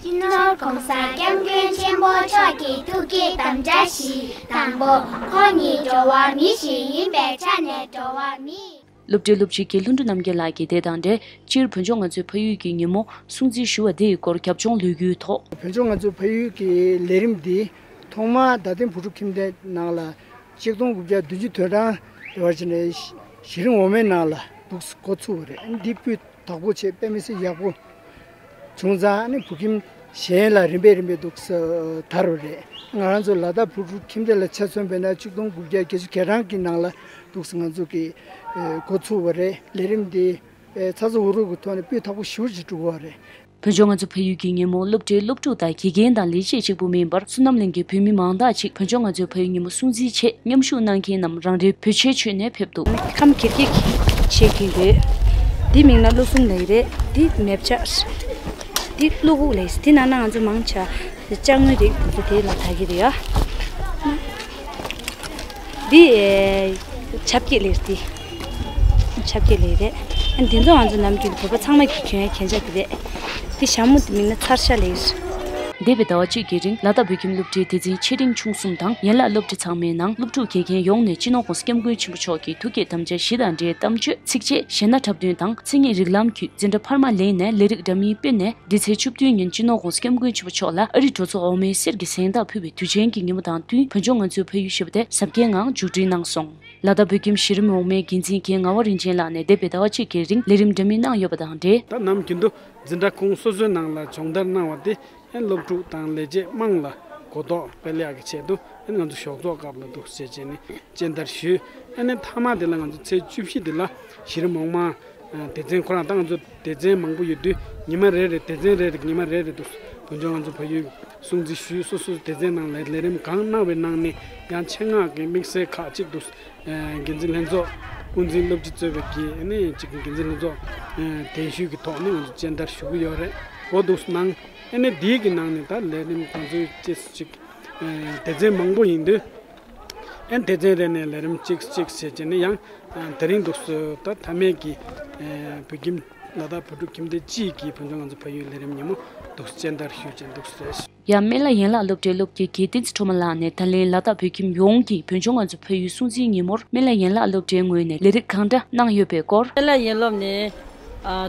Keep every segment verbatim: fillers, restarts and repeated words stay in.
སྤྱི་ནོར་༸གོང་ས་༸སྐྱབས་མགོན་ཆེན་པོ་མཆོག་གི་ཐུགས་བསྐྱེད་དམ་བཅའ་བཞི། དང་པོ། ཁོང་ཉིད་འགྲོ་བ་མི་ཞིག་ཡིན་པའི་ཆ་ནས་འགྲོ་བ་མི། སློབ་གྲྭའི་སློབ་སྤྱི་རྒན་ལྷུན་གྲུབ་རྣམ་རྒྱལ་ལགས་ཀྱིས་དེ་དང་འབྲེལ། སྤྱིར་བོད་ལྗོངས་ང་ཚོའི་ཕ་ཡུལ་གྱི་ཉིན་མོ་སྲུང་བརྩི་ཞུ་བ་དེའི་སྐོར་རྒྱབ་ལྗོངས་ལོས་ཀྱི་ཐོག་བོད་ལྗོངས་ང་ཚོའི་ཕ་ཡུལ་གྱི་ལས་རིམ་འདི་ཐོག་མར་རྡ་སྟེང་བུ་ཕྲུག་ཁྱིམ་སྡེ་ནང་ལ་གཅིག་སྟོང་དགུ་བརྒྱ་བདུན་ཅུ་དོན་གྲངས་དེ་བ་ཅིག་ནས་གཞི་རིམ་འོག་མའི་ནང་ལ་འདུག་འགོ་ཚུགས་པ་རེད། འདི་སྤུས་དག་པོ་བྱས། དཔེ་མི་སྲིད་ཡག་པོ་བྱུང་ཙང་། ཨ་ནི་བོད་ཁྱིམ་གཞན་ལ་རིམ་པས་རིམ་པས་འདུག་སེ་དར་བ་རེད། ང་རང་ཚོ་ལ་དྭགས་བོད་ཕྲུག་ཁྱིམ་སྡེ་ལ་ཆ་མཚོན་པ་ཡིན་ན་གཅིག་སྟོང་དགུ་བརྒྱ་བརྒྱད་ཅུ་གྱ་གྲངས་ཀྱི་ནང་ལ་འདུག་སེ་ང་ཚོ་གི་འགོ་ཚུགས་པ་རེད། ལས་རིམ་འདི་ཚ་ཚ་འུར་འུར་གྱི་ཐོག་ནས་སྤུས་དག་པོ་ཞེ་པོ་ཅིག་འགྲོ་གི་ཡོད་རེད། བོད་ལྗོངས་ང་ཚོ་ཕ་ཡུལ་གྱི་ཉིན་མོ་སློབ་གྲྭའི་སློབ་ཕྲུག་དང་དགེ་རྒན་དང་ལས་བྱེད་གཅིག་པུ་མིན་པར། བསོད་ནམས་གླིང་གི་བོད་མི་མང་དག་ཅིག་བོད་ལྗོངས་ང་ཚོའི་ཕ་ཡུལ་ཉིན་མོ་སྲུང་བརྩིའི་ཆེད་མཉམ་ཞུགས་གནང་མཁན་ནམ་རང་རེའི་བོད་ཆས་མཆོད་ནས་ཕེབས་འདུག་ཁམས་སྒེར་གྱི་ཆས་གྱོན་ཡོད། འདི་མིང་ལ་བློ་སྲུང་ལབ་ཀྱི་རེད། འདི་མེ་ཕྱག་འདི་བློ་ཁུག་ལབ་ཀྱི། འདི་ནང་ན་ང་ཚོ་མང་ཆེ་ཅ་དངོས་རིགས་དེ་ཚོ་དེ་ལ་ད་གི་རེད་ཡ། འདི་ཨེ་ཆབ་ཀྱི་ལས་རེད། ཆབ་ཀྱི་ལས་རེད། ཨ་འདི་ཚོ་ང་ཚོ་ནམ་རྒྱུན་བོད་པ་ཚང་མ་གིས་གྱོན་ཡ་གྱོན་ཆས་དེ་རེད། འདི་ཞྭ་མོ་དེ་མིང་ལ་ཚར་ཤ་ལས། འདས་པའི་ཟླ་བ་གཅིག་གི་རིང་ལ་དྭགས་བོད་ཁྱིམ་སློབ་གྲྭའི་སྡེ་ཚན་ཆེ་འབྲིང་ཆུང་གསུམ་དང་ཡན་ལག་སློབ་གྲྭ་ཚང་མའི་ནང་སློབ་ཕྲུག་དགེ་རྒན་ཡོངས་ནས་སྤྱི་ནོར་༸གོང་ས་༸སྐྱབས་མགོན་ཆེན་པོ་མཆོག་གི་ཐུགས་བསྐྱེད་དམ་བཅའ་བཞི་དང་འབྲེལ་གཏམ་བརྗོད། ཚིགས་བཅད། གཞས་སྣ་འཁྲབ་སྟོན་དང་མཚན་ཉིད་རིགས་ལམ་བརྒྱུད་འཛིན་གྲྭ་འཕར་མ་ལེན་ནས་ལས་རིགས་འདྲ་མིན་སྤེལ་ནས། འདི་ཚེས་བཅུ་བདུན་ཉིན་སྤྱི་ནོར་༸གོང་ས་༸སྐྱབས་མགོན་ཆེན་པོ་མཆོག་ལ་ཨ་རིའི་གྲོས་ཚོགས་འོག་མའི་གསེར་གྱི་གཟེངས་རྟགས་ཕུལ་བའི་དུས་ཆེན་གྱི་ཉིན་མོ་དང་བསྟུན། བོད་ལྗོངས་ང་ཚོའི་ཕ་ཡུལ་ཞེས་པ་དེ་གཟབ་རྒྱས་ངང་མཇུག་སྒྲིལ་གནང་སོང་། ལ་དྭགས་བོད་ཁྱིམ་གཞི་རིམ་འོག་མའི་འགན་འཛིན་རྒན་ངག་དབང་རིན་ཆེན་ལགས་ནས་འདས་པའི་ཟླ་བ་གཅིག་གི་རིང་ལས་རིམ་འདྲ་མིན་གནང་ཡོད་པ་དང་འབྲེལ། ད་ནམ་རྒྱུན་དུ་འཛིན་གྲྭ་ཁོངས་སོ་སོའི་ནང་ལ་སྦྱོང་བརྡར་གནང་བ་དེ་ཨེ་སློབ་ཕྲུག་དང་ལས་བྱེད་དམངས་ལ་གོ་རྟོགས་སྤེལ་ཡག་གི་ཆེད་དུ་ཨེ་ང་ཚོ་ཞོགས་ཚོགས་སྐབས་ལ་འདུག་ཟེར་བྱས་ནས་སྤྱན་བསྟར་ཞུས། ཨ་ནི་མཐའ་མ་དེ་ལ་ང་ཚོ་ཚེས་བཅུ་བཞི་དེ་ལ་གཞི་རིམ་འོག་མ་སྡེ་ཚན་ཁོ་རང་། ད་ང་ཚོ་སྡེ་ཚན་མང་པོ་ཡོད་དུས་ཉི་མ་རེ་རེ་སྡེ་ཚན་རེ་རེ་ཉི་མ་རེ་རེ་འདུག་བོད་ལྗོངས་ང་ཚོ་ཕ་ཡུལ་སྲུང་བརྩི་ཞུས། སོ་སོའི་སྡེ་ཚན་ནང་ལ་ལས་རིམ་གང་གནང་བའི་ནང་ནས་ཡང་ཆེད་མངགས་ཀྱི་དམིགས་བསལ་ཁག་ཅིག་འདུག་འགན་འཛིན་ལྷན་ཚོགས་དབུ་འཛིན་སློབ་སྤྱི་གཙོས་པའི་གི་ནི་ཅིག་འགན་འཛིན་ལྷན་ཚོགས་གདན་ཞུས་ཀྱི་ཐོག་ནས་ང་ཚོ་སྤྱན་བསྟར་ཞུ་གི་ཡོད་རེད། འོ་འདུག་ནང་ཨ་ནི་འདིའི་གི་ནང་ནས་ད་ལས་རིམ་གང་ཚོད་ཅིག་ཅིག་སྡེ་ཚན་མང་པོ་ཡིན་དུས། ཨན་སྡེ་ཚན་རེ་ནས་ལས་རིམ་གཅིག་གཅིག་བྱས་བྱས་ནས་ཡང་དེ་རིང་འདུག་སེ་ད་མཐའ་མའི་གི་བོད་ཁྱིམ་ལ་དྭགས་བོད་ཕྲུག་ཁྱིམ་སྡེ་སྤྱི་ཡི་གི་བོད་ལྗོངས་ང་ཚོ་ཕ་ཡུལ་ལས་རིམ་ཉིན་མོ་འདུག་སེ་སྤྱན་བསྟར་ཞུས་བྱས་འདུག་སེ། ཡང་སྨན་བླ་ཡན་ལག་སློབ་གྲྭའི་སློབ་དགེ་རྒན་བསྟན་འཛིན་སྒྲོལ་མ་ལགས་ནས་ད་ལན་ལ་དྭགས་བོད་ཁྱིམ་ཡོངས་ཀྱིས་བོད་ལྗོངས་ང་ཚོ་ཕ་ཡུལ་སྲུང་བརྩིའི་ཉིན་མོར་སྨན་བླ་ཡན་ལག་སློབ་གྲྭའི་ངོས་ནས་ལས་རིགས་གང་འདྲ་གནང་ཡོད་པའི་སྐོར། སྨན་བླ་ཡན་སློབ་ནས་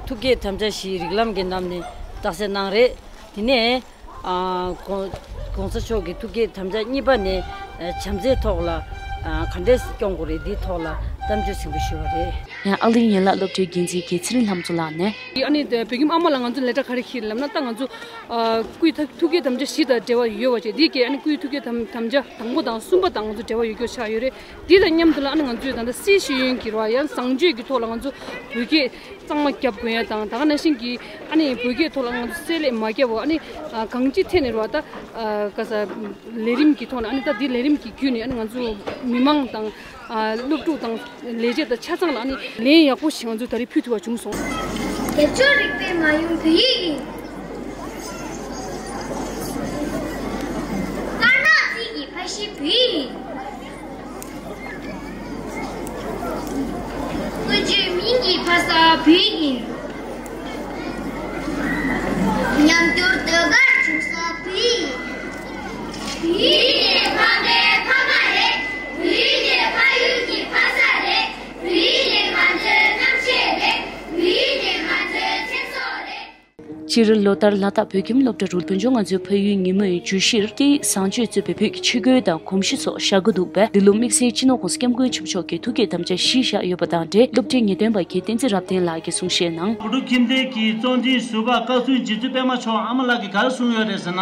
ཐུགས་བསྐྱེད་དམ་བཅའ་བཞིའི་རིགས་ལམ་གྱི་ནང་ནས་རྟགས་གསལ་གནང་རེད། དེ་ནས། ཨ་༸གོང་༸གོང་ས་མཆོག་གི་ཐུགས་བསྐྱེད་དམ་བཅའ་གཉིས་པ་ནས་ཨ་བྱམས་བརྩེའི་ཐོག་ལ་ཨ་ག་འདྲས་སྐྱོང་དགོས་རེད། འདིའི་ཐོག་ལ་གཏམ་བརྗོད་ཟིན་པོ་ཞུས་པ་རེད། ཡང་ཨ་གླིང་ཡན་ལག་སློབ་གྲྭའི་འགན་འཛིན་རྒན་ཚེ་རིང་ལྷ་མཚོ་ལགས་ནས། ཨ་ནི་བོད་ཁྱིམ་ཨ་མ་ལ་ང་ཚོ་ལས་གྲྭ་ག་རེ་ཁྱེར་ལབ་ན། ད་ང་ཚོ་ཨ་སྐུའི་ཐུགས་བསྐྱེད་དམ་བཅའ་བཞི་དང་འབྲེལ་བ་ཡོད་པ་བྱས། འདི་གའི་ཨ་ནི་སྐུའི་ཐུགས་བསྐྱེད་དམ་དམ་བཅའ་དང་པོ་དང་གསུམ་པ་དང་ང་ཚོ་འབྲེལ་བ་ཡོད་རྒྱུ་ཆགས་ཡོད་རེད། འདི་དང་མཉམ་དུ་ལ་ཨ་ནི་ང་ཚོས་ད་ལྟ་སྲིད་ཤེས་ཡོན་གྱི་ར་ཡང་བཟང་སྤྱོད་ཀྱི་ཐོག་ལ་ང་ཚོ་བོད་སྐད་གཙང་མ་རྒྱབ་དགོས་ཡ་དང་། ད་ག་ནང་བཞིན་གྱི་ཨ་ནི་བོད་སྐད་ཐོག་ལ་ང་ཚོ་བསྲེ་ལྷད་མ་རྒྱབ་པ། ཨ་ནི་ཨ་གང་ཅི་ཐད་ནས་རེད་བ། ད་ཨ་ག་ས་ལས་རིམ་གྱི་ཐོག་ནས། ཨ་ནི་ད་འདི་ལས་རིམ་གྱི་བརྒྱུད་ནས་ཨ་ནི་ང་ཚོ་མི་མང་དང་ཨ་སློབ་ཕྲུག་དང་ལས་བྱེད་དང་ཆ་ཚང་ལ་ཨ་ནི་ལན་ཡག་པོ་ཞིག་ང་ཚོས་ད་རེས་ཕུལ་ཐུབ་པ་བྱུང་སོང་། རྒྱབ་ལྗོངས་རིག་པའི་མ་ཡུམ་བོད་ཡིག་ཡིན། དཀར་ནག་རྩིས་ཀྱི་ཕ་གཞིས་བོད་ཡིག་ཡིན། དངོས་བརྗོད་མིང་གི་ཕ་ས་བོད་ཡིན། ཉམས་འགྱུར་ཟློས་གར་བྱུང་ས་བོད་ཡིན། བོད་ཡིག་ནི་ཕ་མའི་ཕ་མ་རེད། བོད་ཡིག་ནི་ཕ་ཡུལ་གྱི་ཕ་ས་རེད། བོད་ཡིག་ནི་ང་ཚོའི་རྣམ་ཤེས་རེད། བོད་ཡིག་ནི་ང་ཚོའི་མཚན་སྲོག་རེད། སྤྱིར་ལོ་ལྟར་ལ་དྭགས་བོད་ཁྱིམ་སློབ་གྲྭ་རུ་བོད་ལྗོངས་ང་ཚོའི་ཕ་ཡུལ་ཉིན་མོའི་བརྗོད་གཞིར་སྐད་ཡིག་བཟང་སྤྱོད་གཙོས་པའི་བོད་ཀྱི་ཆས་གོས་དང་གོམས་གཤིས་སོགས་བཞག་གི་འདུག་པས། འདི་ལོ་དམིགས་བསལ་སྤྱི་ནོར་༸གོང་ས་༸སྐྱབས་མགོན་ཆེན་པོ་མཆོག་གིས་ཐུགས་བསྐྱེད་དམ་བཅའ་བཞི་བཞག་ཡོད་པ་དང་འབྲེལ། སློབ་གྲྭའི་ངེས་སྟོན་པ་རྒན་བསྟན་འཛིན་རབ་བརྟན་ལགས་ཀྱིས་གསུང་བཤད་གནང་། བོད་ཕྲུག་ཁྱིམ་སྡེ་གི་གཙོ་འཛིན་ཟུར་པ་བཀའ་ཟུར་རྗེ་བཙུན་པད་མ་མཆོག་ཨ་མ་ལགས་ཀྱིས་ག་རེ་གསུངས་ཡོད་རེད་ཟེར་ན།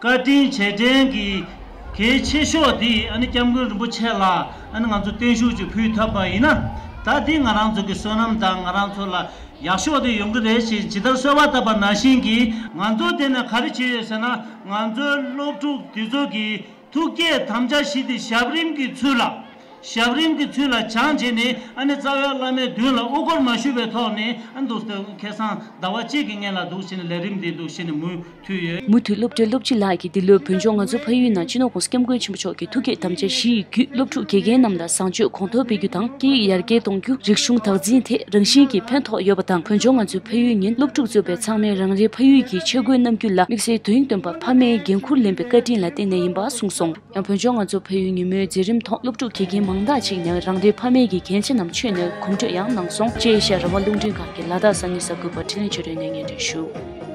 བཀའ་དྲིན་རྗེས་དྲན་གྱི་གལ་ཆེ་ཤོས་དེ་ཨ་ནི་སྐྱབས་མགོན་རིན་པོ་ཆེ་ལ་ཨ་ནི་ང་ཚོ་བརྟན་བཞུགས་ཅིག་ཕུལ་ཐུབ་པ་ཡིན་ན། ད་དེ་ང་རང་ཚོ་གི་བསོད་ནམས་དང་ང་རང་ཚོ་ལ་ཡག་ཤོས་དེ་ཡོང་གི་རེད་ཅེས་ཇི་ལྟར་གསོལ་བ་བཏབ་པ་ནང་བཞིན་གྱི། ང་ཚོ་དེ་ནས་ག་རེ་བྱས་ཡོད་ཟེར་ན། ང་ཚོའི་སློབ་ཕྲུག་དེ་ཚོ་གི་ཐུགས་བསྐྱེད་དམ་བཅའ་བཞི་དེ་ཞབས་རིམ་གྱི་ཚུལ་ལ། ཞབས་རིམ་གྱི་ཚུལ་ལ་སྦྱངས་བྱས་ནས་ཨ་ནི་རྩ་བའི་བླ་མའི་མདུན་ལ་དབུ་སྐོར་མ་ཞུས་པའི་ཐོག་ནས་ཨ་ནི་འདུག་སེ་ཁ་སང་ཟླ་བ་གཅིག་གི་སྔོན་ལ་འདུག་བྱས་ནས་ལས་རིམ་འདི་འདུག་བྱས་ནས་མུ་མཐུད་ཡོད། མུ་མཐུད་སློབ་གྲྭའི་སློབ་སྤྱི་ལགས་ཀྱིས་འདི་ལོའི་བོད་ལྗོངས་ང་ཚོའི་ཕ་ཡུལ་ནང་སྤྱི་ནོར་༸གོང་ས་༸སྐྱབས་མགོན་ཆེན་པོ་མཆོག་གི་ཐུགས་བསྐྱེད་དམ་བཅའ་བཞི་ཡི་བརྒྱུད། སློབ་ཕྲུག་དགེ་རྒན་རྣམས་ལ་བཟང་སྤྱོད་གོང་མཐོར་སྤེལ་རྒྱུ་དང་། སྐད་ཡིག་ཡར་རྒྱས་གཏོང་རྒྱུ། རིག་གཞུང་བདག་འཛིན་ཐད་རང་བཞིན་གྱིས་ཕན་ཐོགས་ཡོད་པ་དང་། བོད་ལྗོངས་ང་ཚོའི་ཕ་ཡུལ་ཉིན་སློབ་ཕྲུག་གཙོས་པའི་ཚང་མས་རང་རེའི་ཕ་ཡུལ་གྱི་ཆས་གོས་བསྣམས་རྒྱུ་ལ་དམིགས་བསལ་དོན་སྟོན་པ་ཕ་མའི་འགན་འཁུར་ལེན་པའི་བཀའ་དྲིན་ལ་བརྟེན་ནས་ཡིན་པ་གསུངས་སོང་། ཡང་བོད་ལྗོངས་ང་ཚོ་ཕ་ཡུལ་ཉིན་མོའི་མཛད་རིམ་ཐོག་སློབ་ཕྲུག་དགེ་རྒན་མང་དག་ཅིག་ནས་རང་རེའི་ཕ་མེས་ཀྱི་རྒྱན་ཆ་རྣམས་མཆོད་ནས་གོམ་བགྲོད་ཡང་གནང་སོང་། ཅེས་ཤར་ར་བ་རླུང་འཕྲིན་ཁང་གི་ལ་དྭགས་ས་གནས་གསར་འགོད་པ་འཕྲིན་ལས་ཆོས་སྒྲོན་ནས་སྙན་སྒྲོན་ཞུ།